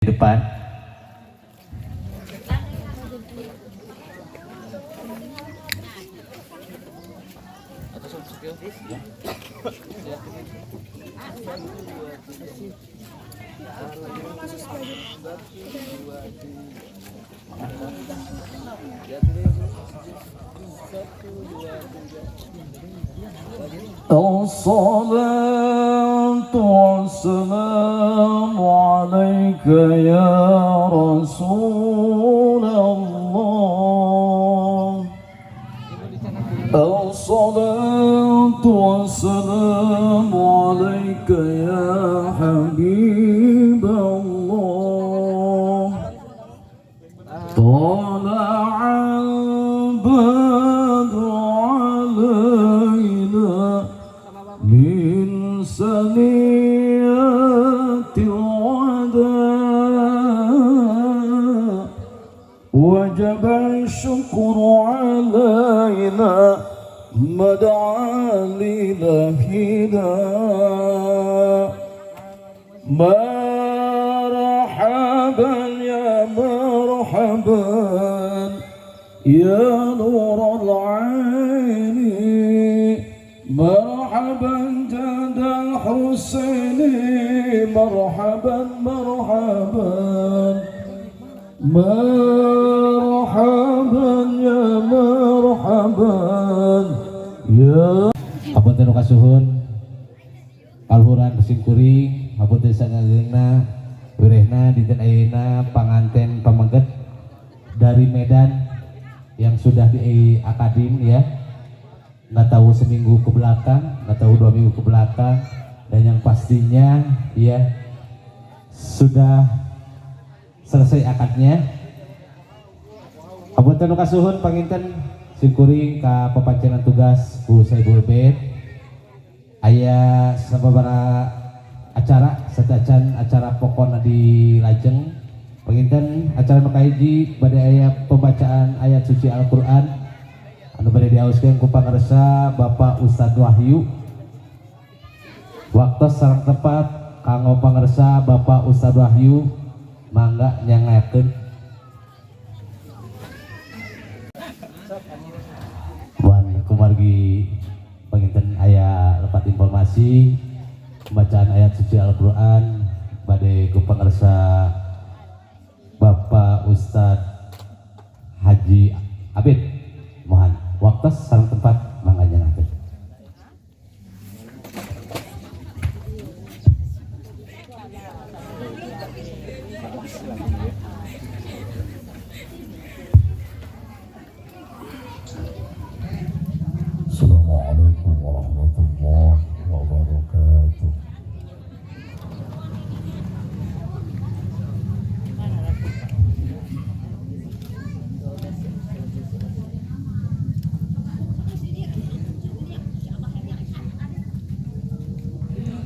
Depan. الصلاة والسلام عليك يا رسول الله. الصلاة والسلام عليك يا حبيب الله. طلع البدر علينا من ثنيات الوداع، وجب الشكر علينا مدعا لإلهنا. مرحبا يا مرحبا يا نور العين، مرحبا جد الحسين، مرحبا مرحبا مرحبا يا مرحبا يا Hapunten nu kasuhun kaluhuran simkuring, hapunten sangalengna wirehna dinten ayeuna panganten pameget dari Medan yang sudah di akadin ya, nggak tahu seminggu ke belakang, nggak tahu 2 minggu ke belakang, dan yang pastinya ya sudah selesai akadnya. Hapunten nu kasuhun, panginten simkuring ka papancenan tugas ku Saibul Bait aya sababaraha acara satacan acara pokona di lajeng. Panginten acara nu kahiji bade aya pembacaan ayat suci Al-Qur'an anu bade diaoskeun ku pangersa Bapak Ustadz Wahyu. Waktu sareng tepat kanggo pangersa Bapak Ustadz Wahyu, mangga nyangakeun. Wan kumargi panginten aya lepat informasi, pembacaan ayat suci Al-Qur'an bade ku pangersa Bapak Ustadz Haji Abid. Mohon waktu sareng tempat, mangga nyangakeun. Assalamualaikum warahmatullahi wabarakatuh.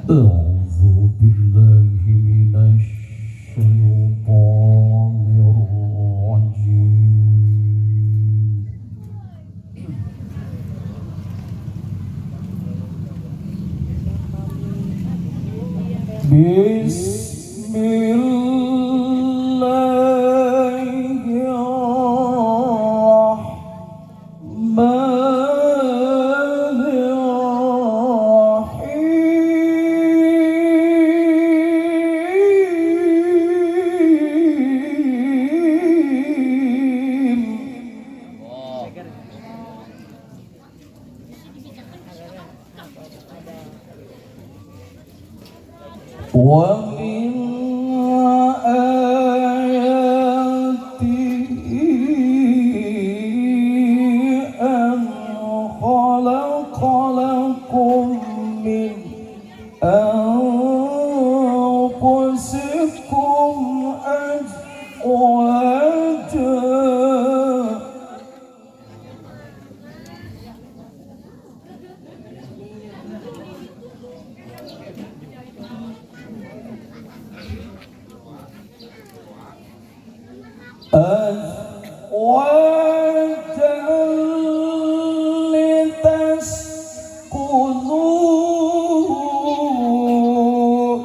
أعوذ بالله من الشيطان الرجيم. بسم الله الرحمن الرحيم. ومن آياته أن خلق لكم من أنفسكم أزواجا أزواجا لتسكنوا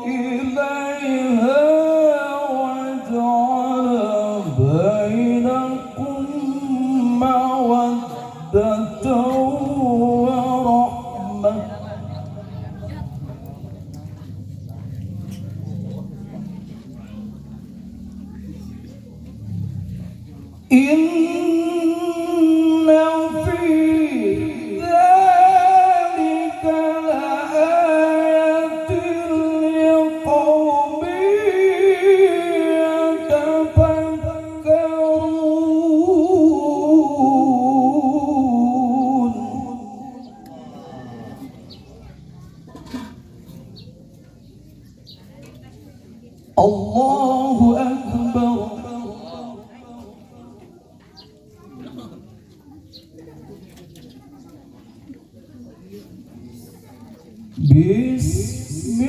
إليها. بينكم مودة ورحمة إن في ذلك لآيات لقوم يتفكرون. الله أكبر. بسم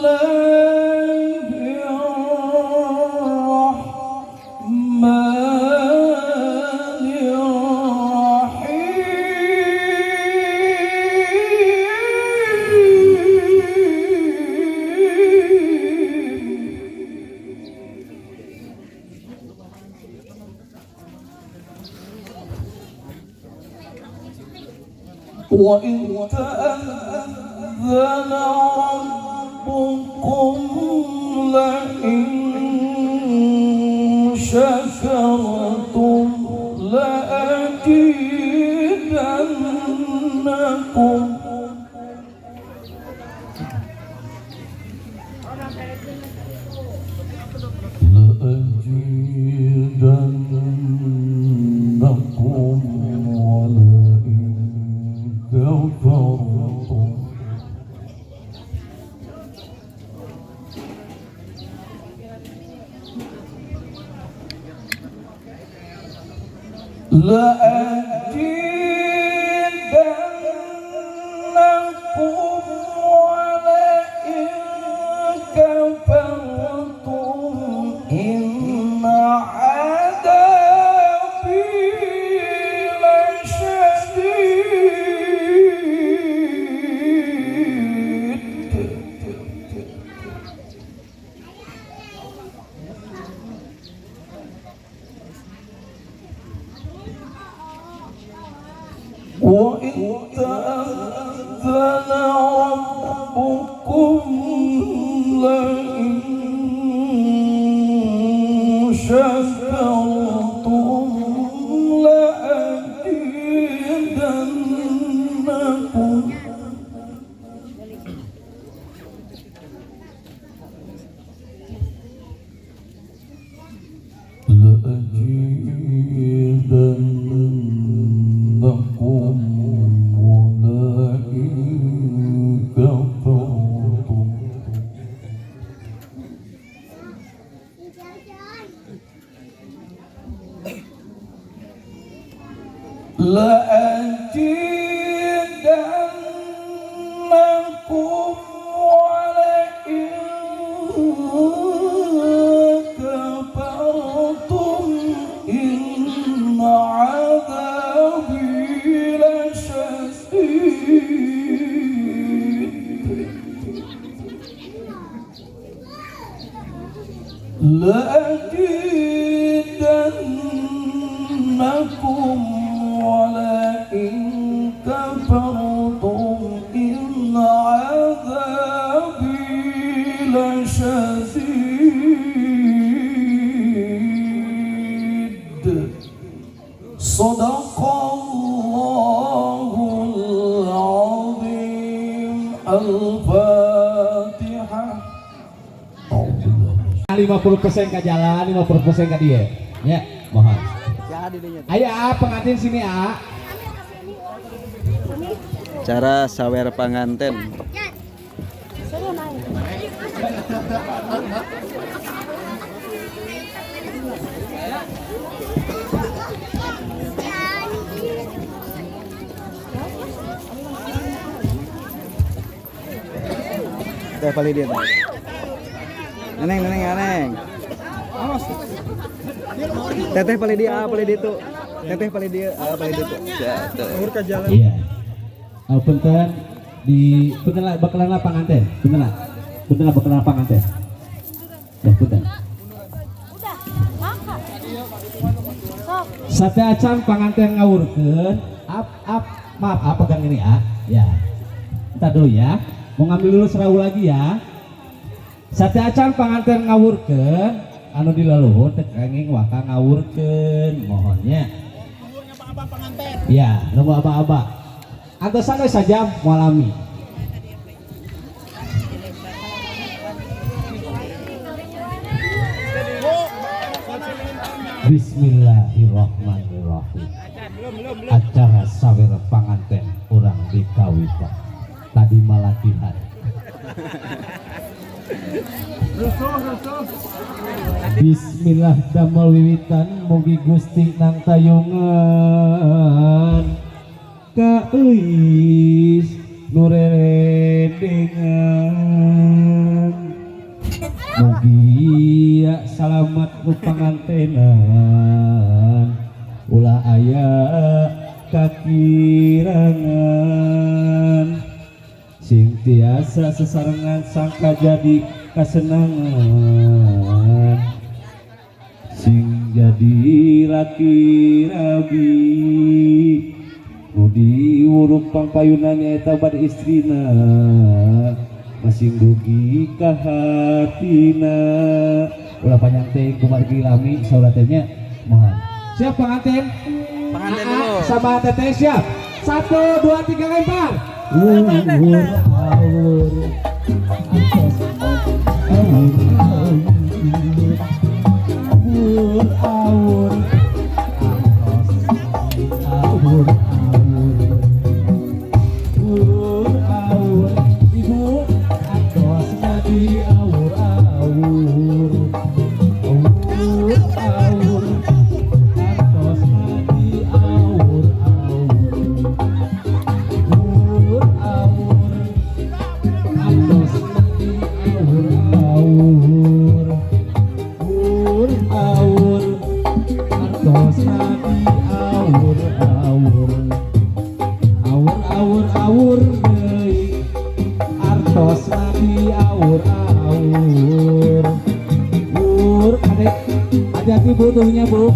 الله الرحمن الرحيم. وإذ تأذن ربكم لئن شكرتم لأزيدنكم ولئن كفرتم لأزيدنكم ولئن كفرتم إن عذابي لشديد. وإذ تأذن ربكم لئن شكرتم لأزيدنكم ولئن كفرتم لأزيدنكم ولئن كفرتم إن عذابي لشديد. لأزيدنكم ولئن كفرتم إن عذابي لشديد. صدق الله العظيم. الفاتحة. 50% ke jalan, 50% ke dia. Ya, mohon. Ayo ah, pengantin sini ah. Cara sawer panganten. Teh paling dia. Neneng, neneng, neneng. Teteh paling dia, paling dia tuh. Teteh paling dia, paling dia tuh. Iya. Oh, punten di punten lah bakalan lah panganten. Punten lah. Punten lah bakalan panganten. Ya, punten. Sateuacan panganten ngawurkeun, ap ap maaf, apa pegang ini ya? Ya. Entar dulu ya. Mau ngambil dulu serawu lagi ya. Sateuacan panganten ngawurkeun, anu di leluhur teu kenging waka ngawurkeun, mohonnya. Ya, nunggu aba-aba. Antosan we sajam moal lami. Bismillahirrahmanirrahim. Acara sawer panganten urang di kawitan. Tadi malatihan. Bismillah damel wiwitan mugi Gusti nang tayungan ka euis nu rerendengan. Mugi salamat nu pangantenan ulah aya kakirangan sing tiasa sesarengan sangka jadi kasenangan sing jadi laki rabi nu diwuruk pangpayunan nyaeta bade istrina masing dugi ka hatina. Ulah panjang teh kumargi lami saurah teh nya. Mohon siap panganten? Panganten dulu. Sama teteh siap. 1 2 3 lempar. Awur awur awur awur awur awur awur ibu atos jadi awur awur awur awur atos jadi awur awur awur awur atos jadi awur awur awur awur atos jadi awur awur awur awur awur deui artos nadi awur awur awur. Adek hati-hati bu tuhnya bu.